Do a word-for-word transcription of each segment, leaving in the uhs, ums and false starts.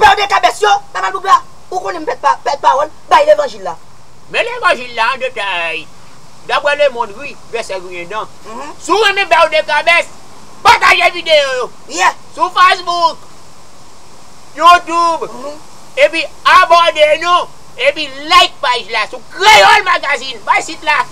Pè de kabès yo, Pè Malpougra, ou konnen m pèt pa, pèt pawòl, bay levanjil la. Men levanjil la an detay. Daprè Lemonn, ri, vèsè griyen dan. Si w renmen Pè de kabès, pataje videyo yo. Yeah. Sou Facebook, YouTube, epi abòne nou, epi like paj la sou Kreyòl Magazine. Bay sit la.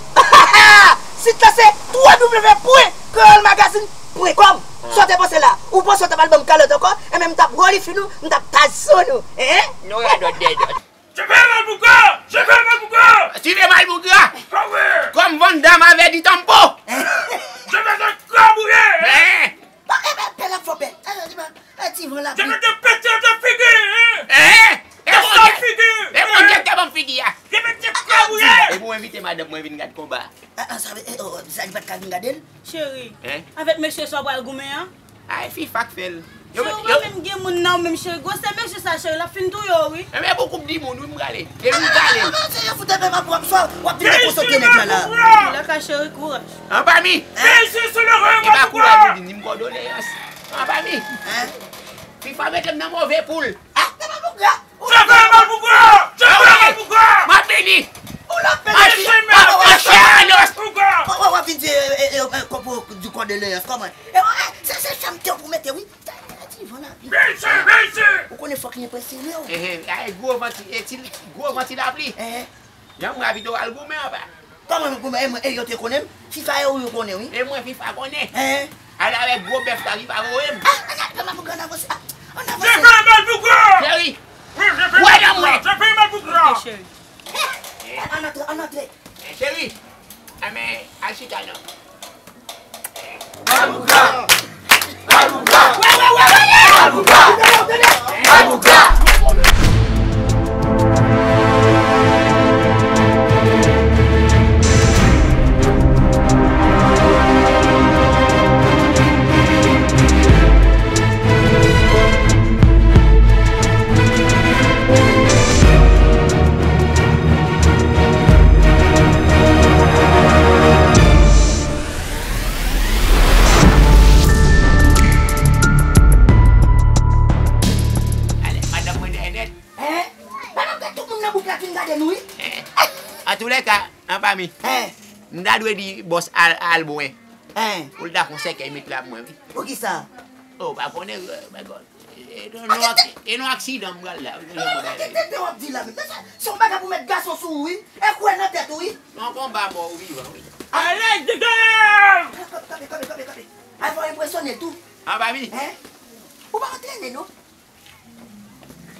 Sit la se w w w pwen kreyòl magazine pwen kòm. Sa w te panse la? Ou panse w t ap al ban m kalòt ankò? Enben, m t ap relifi nou, m t ap tazo nou. Hein? Nou radòt dèdòt. Je vais Malpougra! Je vais Malpougra! Suivez Malpougra! Ah ouais! Comme Van Damme avait dit Tampo! Je vais te crabouiller! Hein? Bon, enben, pè la fò pè. Ti van la. Je vais te péter ta figure! Hein? Hein? E Bondye, e Bondye te ban m figi a. Je vais te crabouiller! E pou envite madanm mwen vin gad konba. Ah, ah, sa vle, eh, oh, sa li pa t ka vin gade l? Cheri, avèk mesye sa w pral goumen an? Ay, FIFA k fè l. Cheri, ou pa menm gen moun nan ou menm, cheri. Gwosè mesye sa, cheri, l ap fin touye w, wi. Enben, pou koup di moun, wi, m prale. E m prale. Ah, non, non, se yo fout enben m ap wè m swa w ap vin dekonsantre nèg la la. Laka, cheri, kouraj. Anba mi. Hein? E pa kouraj, ou di m kondoleyans. Anba mi. Hein? FIFA mete m nan move poul. Ah, se pa pou gra. Chèfè Malpougra! Chèfè Malpougra! M ap vini! Ou la pèdi. Mache, mache, Anos! Malpougra! W ap vin di, eh, eh, eh, eh, kòman, di kondoleyans, kòman? Eh, eh, se, se chanm te pou mete, wi. Ti van la, wi. Veye, veye! Ou konnen fòk li enpresyonnen w. Eh, eh, ay, gwo vanti, eh, ti, gwo vanti lapli. Eh, eh. Jan m ravi do al goumen anba. Kòman nou goumen? E mwen, e yo te konnen m? FIFA e ou yo konnen, wi. E mwen FIFA konnen. Hein? Ale avèk gwo bèf la ki pa voye m. Ah, ann ale, pè Malpougra, ann avanse. Ah, ann avanse. Je vais Malpougra! Cheri, wè nan mwen. Je vais Malpougra! Ok, cheri. Ann antre, ann antre. Eh, cheri, enben, al chita non. Malpougra! Malpougra! Wè, wè, wè, wè, wè! Malpougra! Malpougra! Ale, madanm mwen dèyè nèt. Hein? Madanm, tout moun nan bouk la fin gade nou, wi. Hein? Antoulèka, anba mi. Hein? M ta dwe di bòs al, al bwen. Hein? Pou l ta fè yon sèkèy met la pou mwen, wi. Poukisa? Oh, pa konnen, euh, my God. E, e, non, ak-, e non aksidan m pral la, wi. Tenten w ap di la menm. Men se, se yon bagay pou met gason sou ou, wi. E kwè nan tèt ou, wi. Yon konba mò ou vivan, wi. Ale, degaj! Kanpe, kanpe, kanpe, kanpe. Al fè w enpresyone tou. Anba mi. Hein? Ou pa antrene, non?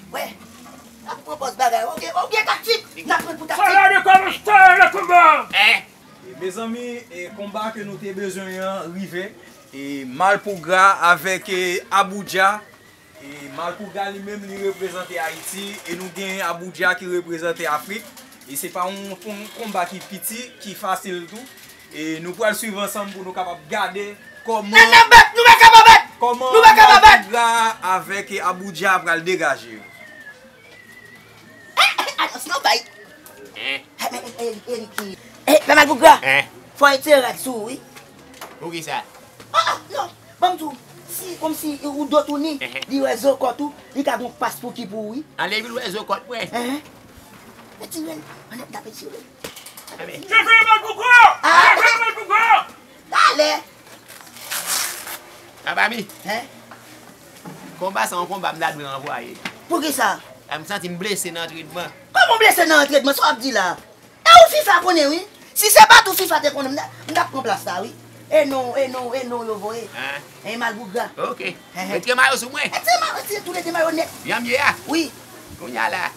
Wè, n ap pran pòz bagay. Ou gen, ou gen taktik, n ap pran pou taktik. Salade comme ça, le combat! Eh! E, mezanmi, e, konba ke nou te bezwen an rive. E, Malpougra avèk, e, Abuja. E, Malpougra li menm, li reprezante Ayiti. E nou gen Abuja ki reprezante Afrik. E se pa yon, yon konba ki piti, ki fasil tou. E nou pral swiv ansanm pou nou kapab gade kòman, nan, nan, bèt, nou pa ka pa bèt! Kòman, nou pa ka pa bèt! Malpougra avèk Abuja pral degaje yo. Anons non bay. Hein? Eh, men, eh, Erik, Erik, eh, Pè Malpougra. Hein? Fò ete rad sou ou, wi. Poukisa? Ah, ah, non. Ban m di w, si, kòmsi ou do touni, li wè zo kòt ou, li ka gon pas pou ki pou ou, wi. Anlè, li wè zo kòt mwen. Hein? Etire l. Ann ap tape etire l. Chèfè Malpougra! Ah! Chèfè Malpougra! Talè! Papa mi. Hein? Konba sa yon konba m ta dwe ranvwaye. Poukisa? M santi m blese nan antrenman. Kòman w blese nan antrenman? Sa w ap di la? E ou FIFA konnen wi. Si se bat ou FIFA te konnen, m ta, m t ap pran plas la wi. E non, e non, e non yo voye. Hein? E Malpougra. Ok. Hein, hein. Retire mayo sou mwen. Retire mayo, retire toulede mayo nèt. Jan m ye a? Wi. Kounye a la,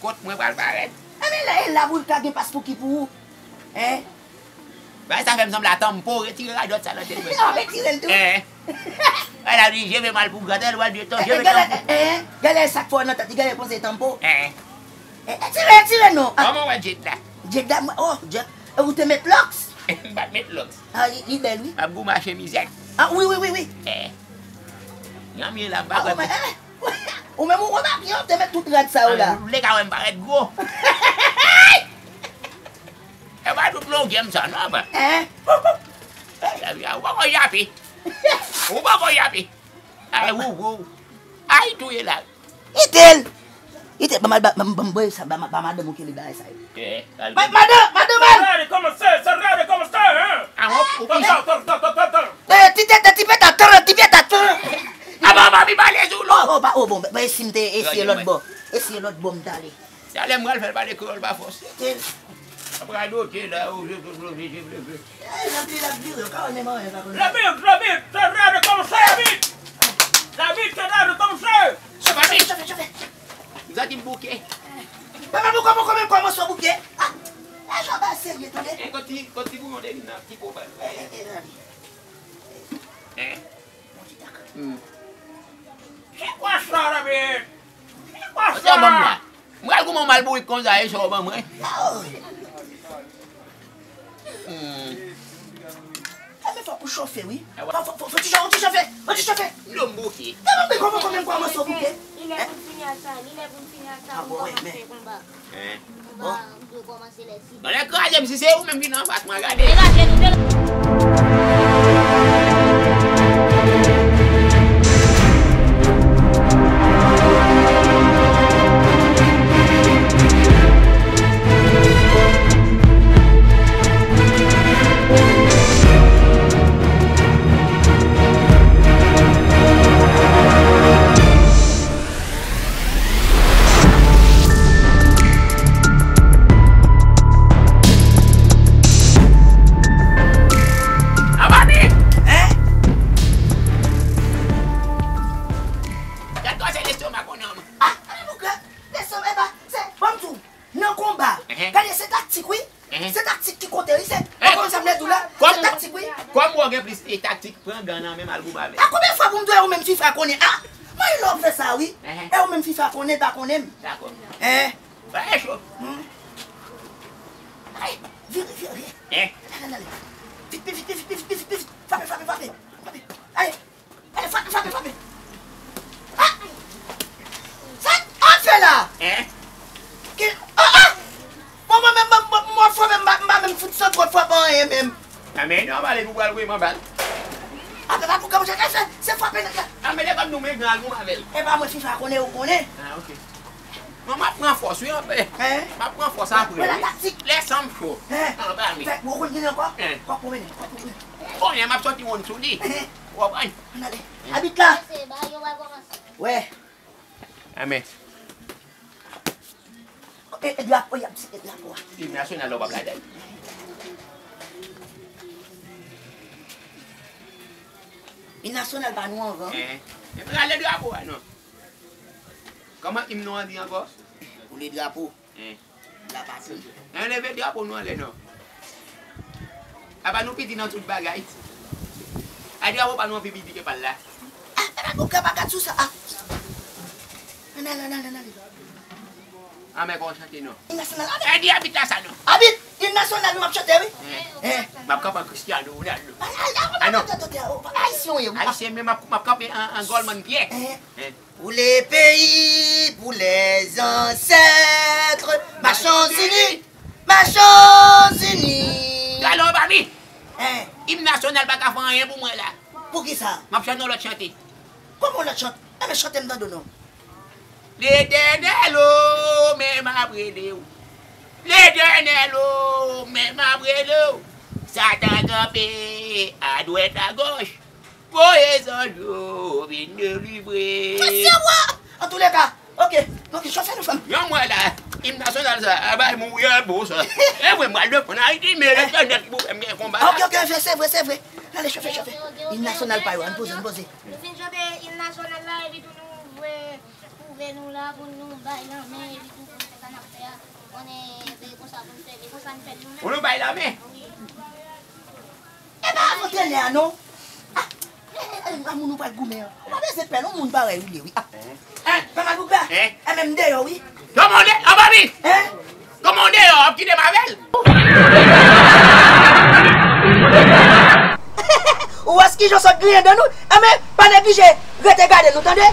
kont mwen pral parèt. Enben la, e la pou l ka gen pas pou ki pou ou. Hein? Bagay sa fè m sanble a Tanpo, retire radòt sa nan tèt mwen. Retire l tou. Eh. Wè la di, je vais Malpougra, tèl wè di, je vais Tanpo. Gade, eh, gade sa k fè w nan tèt, gade panse Tanpo. Eh. Eh, retire, retire non. Ah. Kòman w wè Jade la? Jade la, mwen, oh, Jade. E ou te met lòks? M pa t met lòks. Ah, li, li bèl wi. M ap goumen a chemizèt. Ah, wi, wi, wi, wi. Eh. Jan m ye la, m pa kwè. Ah, ou menm, eh, ou menm ou remake, ou te met tout rad sa yo la. Ah, ou vle ka wè m parèt gwo. E pa tout longè m sa non, papa. Hein? Ou poko jape. Ou poko jape. Ay, wou, wou. Ay, touye la. Kite l! Kite, ban m al ba, ban m, ban m, ban m, ba, ba madanm ou ki li bagay sa yo. Eh, al. Ma-, madanm, madanm al! Sa rale kòmanse, sa rale kòmanse, hein? Ah, ou, ou ki... Tan, tan, tan, tan, tan, tan. Eh, ti tete, ti peta, tan, ti peta, tan. Ah, ba, ba, mi pale sou nou. Oh, oh, ba, oh, bon, ba, ba, si m te eseye lòt bò. Eseye lòt bò, m t ale. Talè m pral fè l pale kreyòl pa fòs. Kite l. Ap radote la, ou, ou, ou, ou, ou, ou. Eh, l ap vire, l ap vire, ou ka wè menm anyen pa konn. Labib, labib, tè rare kòmanse, labib! Labib, tè rare kòmanse! Chofe, chofe, chofe, chofe! M santi m bouke. Papa, pou kòman, kòman, kòman sa bouke? Ah! Lè jò ba serye, tande? E, kòti, kòti pou yon de vin nan, ti po ba. Eh, eh, eh, tande. Eh. Bon ti tak. Hmm. Se kwa sa, labib? Se kwa sa? Mwen al goumen yon mal bourik konsa, e sa w ban mwen. Hmm. Sa men fòk ou chofe, wi. Fò, fò, fò, fò ti cho-, fò ti chofe, fò ti chofe. Dlo m bouke. Sa men kòman, kòman, kòman sa w bouke? Li lè pou n fini ak sa, li lè pou n fini ak sa, pou n kòmanse konba. Konba, m dwe kòmanse lè sis. Bon, lè kraze m, si se ou menm ki nan anfas mwen, gade. Degaje nou, degaje. Abòne! Hein? Gad kòman se lestomak ou nan mwen. Ah, ale boukè. Lestomak, epa, se, ban m di w, nan konba, gade, se taktik, wi. Se taktik ki konte, wi, se, ou konn sa m vle di w la? Se taktik, wi. Kòm ou gen plis, e, taktik, pran gan nan men m al goumen avè l. A konbyen fwa pou m di w, e ou menm fifa konnen? Ah, mwen lè w fè sa, wi. E ou menm fifa konnen, l pa konnen m. Dakò. Hein? Bagay cho. Hmm. Ay, vire, vire, vire. Hein? Vire, vire, vire. Vit, vit, vit, vit. Frape, frape, frape. Frape. Ay. Ay, frape, frape, frape. Ah! Sa w ap fè la? Hein? Ki, ah, ah! Bon, mwen menm, mwen, mwen, mwen frape, m pa, m pa menm fout sot kot frape anyen menm. Ah, men non, pale pou pral voye m anba l. Ah, men pa pou kòb, se, se, se frape nèg la. Ah, men lè kòm nou men gran al goumen avè l. E pa mwen fifa konnen, ou konnen. Ah, ok. Mwen, m ap pran fòs, wi, anpè. Hein? M ap pran fòs apre, wi. Lè san m cho. Hein? Anba mi. Fè, ou konn ki ankò? Hein? Kòk pou mennen, kòk pou mennen. Konnen m ap soti wonn sou li. Hein? Ou konprann? Ann ale. Abit la. Wè. Amèn. E, e drapo, y ap site drapo a. Im nasyonal la w p ap lage. Im nasyonal pa nou anvan. Eh, e rale drapo a non. Kòman im nou an di ankò? Pou le drapo. Eh. La patri. Ann leve drapo nou anlè non. Apa nou piti nan tout bagay. A drapo pa nou an pi piti ke pa l la. Ah, papa, pou kè pa gad sou sa. Ah. Ann ale, ann ale, ann ale. Anmè kon chante non. Im nasyonal, anmè. Edi abit la sa non. Abit, im nasyonal nou m ap chante wi. Eh. M ap kanpe an Cristiano Ronaldo. Ay, ay, ay, non. Ayisyen w ye wi. Ayisyen men m ap, m ap kanpe an, an Goldman Pierre. Eh. Eh. Pou le peyi, pou lèzansèt, machons unis, machons unis. Talè w pa vin. Hein? Im nasyonal pa ka fè anyen pou mwen la. Poukisa? M ap chante yon lòt chante. Kòman yon lòt chante? Enben chante m tande w non. Letènèl o, men m ap rele w. Letènèl o, men m ap rele w. Satan kanpe adwèt agòch. Voye zanj yo vin delivre. Mesye wa! Antouleka, ok, ok, chofè nou fè m. Yon mwa la, im nasyonal sa, a bay mouri an bon sa. E vre, m pral defann Ayiti, men Letènèl ki pou fè m gen konba. Ok, ok, se, se vre, se vre. Ale, chofè, chofè. Im nasyonal pa yo, ann poze, ann poze. Nou fin chante im nasyonal la, epi tou nou vwe, pwouve nou la, pou nou bay lanmen, epi tou pou nou fè sa n ap fè a. Konnen, e konsa pou n fè, e konsa n fè nou menm. Pou nou bay lanmen? Wi. E pa avantrenè a non. Ah, eh, eh, eh, moun ou pral goumen an. Ou pa bezwen pè non, moun parèy ou ye wi. Ah. Eh, papa Douglas. Eh? Eh, men m deyò wi. Kòman w de-, anba mi? Eh? Kòman w deyò, w ap kite m avè l? Ou wè kijan w sot griyen dan nou? Eh, men pa neglije rete gade nou, tande?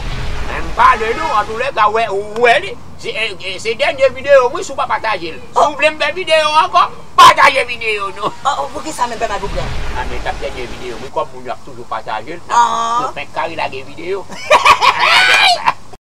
Men m pale nou, antouleka, wè, ou wè li. Se, eh, eh, se dènye videyo m wi, si w pa pataje l. Si w vle m fè videyo ankò, pataje videyo nou. Oh, oh, poukisa menm pè Madougla? A men t ap dènye videyo m wi, kòm moun yo ap toujou pataje l, nou fenk kare lage videyo.